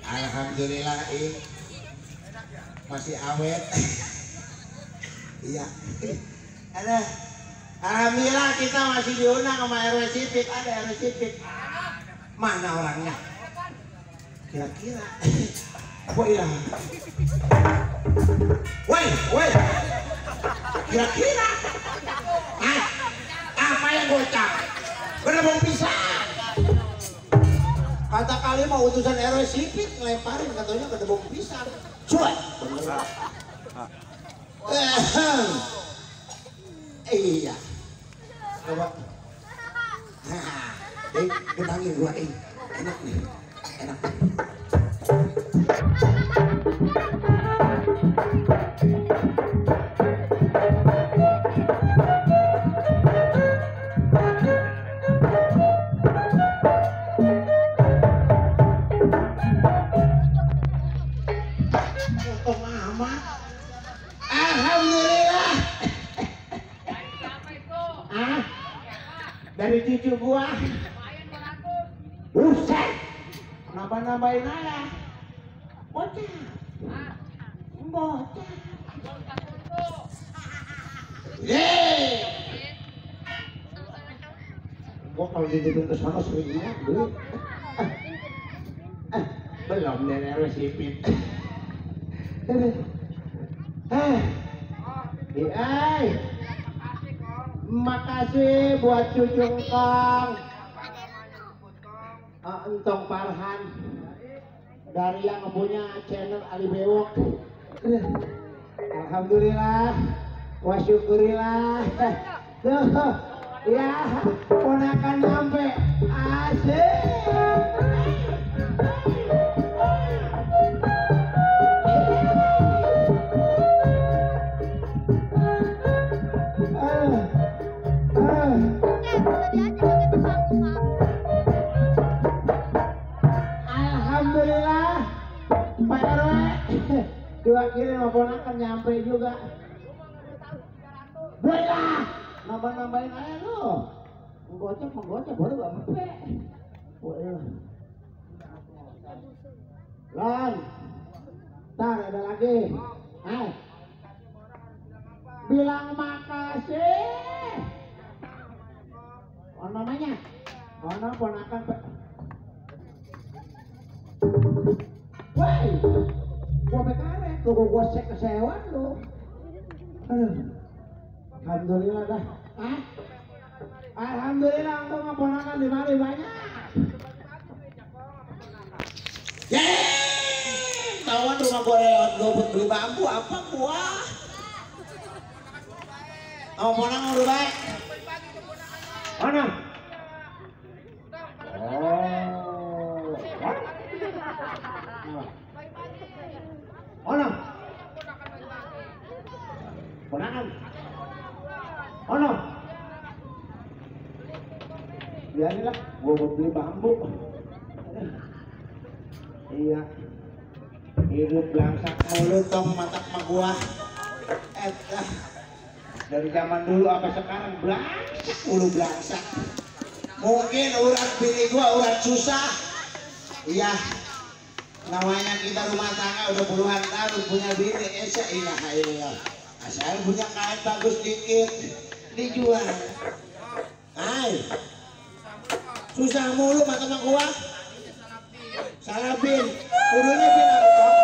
Alhamdulillah masih awet. Iya. Ada. Alhamdulillah kita masih diundang sama RW Sipit. Ada RW Sipit. Mana orangnya? Kira-kira. Woi lah. Woi. Kira-kira. Apa yang bocah? Bener bisa. Kata kali mau utusan RW Sipit ngelemparin katanya ke debong pisang. Cuek. Iya. Coba. Ketangin gua enak nih. Enak. Alhamdulillah. Dari cucu gua. Buset. Nambah-nambahin aja. Bocah. Yeay. Gua kalau dititip ke sana seringnya beli. Belum dari RW Sipit. Makasih buat cucu engkong. Entong Farhan dari yang punya channel Ali Bewok. Alhamdulillah, wa syukurillah. Tuh, ya ponakan nyampe. Asik. Alhamdulillah Pak RW diwakili sama ponakan nyampe juga. Boleh nambah-nambahin aja lu. Menggocek baru gak sampai. Boleh. Lan, ntar ada lagi. Bilang makasih. Oh namanya? Oh nama ponakan Pak. Woi, gua pekaret, gua cek kesewan lu. Alhamdulillah dah. Alhamdulillah engkau ngaponakan di mari banyak. Yeay, kawan rumah gua lewat gua beli bambu apa gua? Mau ponakan udah baik. Mana? Mana? Ponakan. Mana? Ya inilah, gua mau beli bambu. Iya. Hidup belangsak mulut tong matak sama gua. Dari zaman dulu sampai sekarang belangsak mulu belangsak. Mungkin urat bini gua urat susah. Iya. Namanya kita rumah tangga udah puluhan tahun punya bini, esa ilaha illallah. Asal punya kain bagus dikit dijual. Ay, susah mulu mata sama gua. Salah bin, kudunya bin apa toh?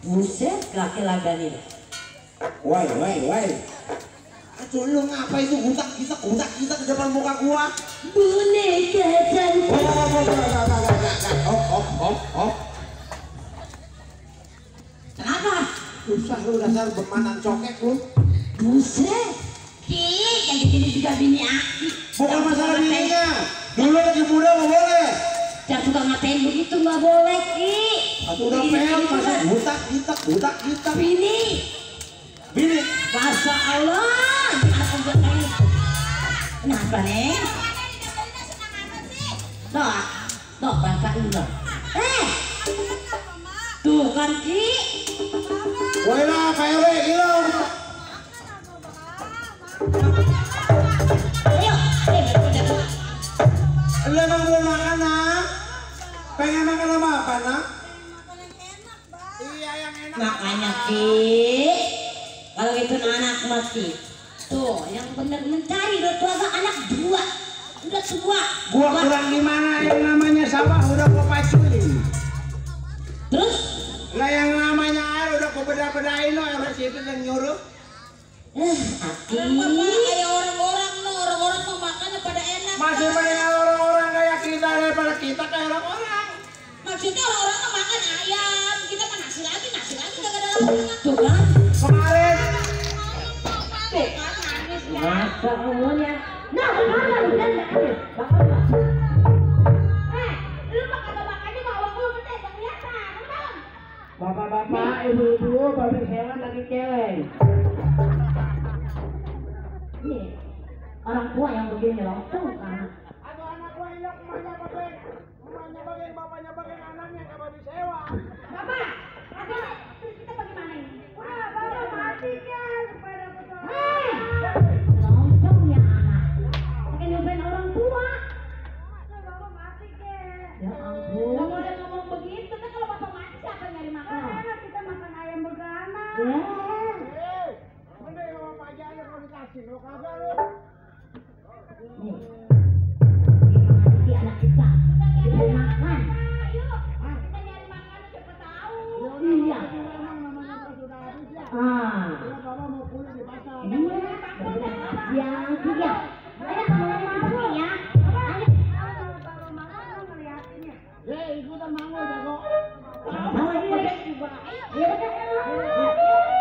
Buset, laki-laki. Woi. Aduh lu ngapa itu gutak kita ke depan muka gua? Boneka cantik. Oh. Kenapa? Susah lu dasar bemanan cokek lu. Buset. Yang di sini juga bini aki. Bukan masalah bininya. Dulu lagi muda nggak boleh. Jangan suka ngatain begitu, nggak boleh Ki. Aku udah pel masih butak kita. Bini. Masya Allah. Aku nggak kayak. Kenapa Neng? Noh, bahasa ulah. Tuh kan Ki. Woi lah, PW gila. Ayo. Lu emang belum makan nak? Pengen makan apa nak? Iya yang enak. Makanya Ki, kalau itu anak mati, tuh yang bener mencari udah tua anak dua, udah tua. Gua kurang di mana yang namanya sawah udah gua pacuin. Terus? Lah yang namanya air udah gua beda-bedain lo, yang situ yang nyuruh. Aki. Kayak orang-orang mau makan pada enak. Masih mendingan orang-orang kayak kita daripada kita kayak orang-orang. Maksudnya orang-orang mau makan ayam, kita mah nasi lagi gak ada lagi. Tuh kan? Kemarin. Tuh kan manis ya. Masa umurnya. Nah, kemana lu kan? Lu mah kagak makannya bawa lu gede, gak kelihatan, bang. Bapak-bapak, ibu-ibu, bapak sewa lagi cewek. Nih, orang tua yang begini loh, tuh kan? Aduh anak gua yang emaknya bagian, bapaknya bagian anaknya gak babi sewa. Bapak, terus kita bagaimana ini? Wah, bapak mati kan, supaya dapat Lontong ya anak. Pakai nyobain orang tua. bapak mati kan. Ya ampun. Gak boleh ngomong begitu, kan kalau bapak mati siapa yang nyari makan? Enak kita makan ayam begana. Ya. Mending sama Pak Jaya kalau dikasih, lo kagak lo. Nih. Gimana sih anak kita? Kita makan. Ayo, kita nyari makan siapa tahu. Iya. Emang namanya sudah habis ya. Ah. Bapak mau pulang di pasar. Iya. Siang siang. Ayo kamu lagi makan ya. Ayo. Baru makan ngeliatin ya. Ikutan mau jago. Sama lagi. Juga. Ayo. Iya.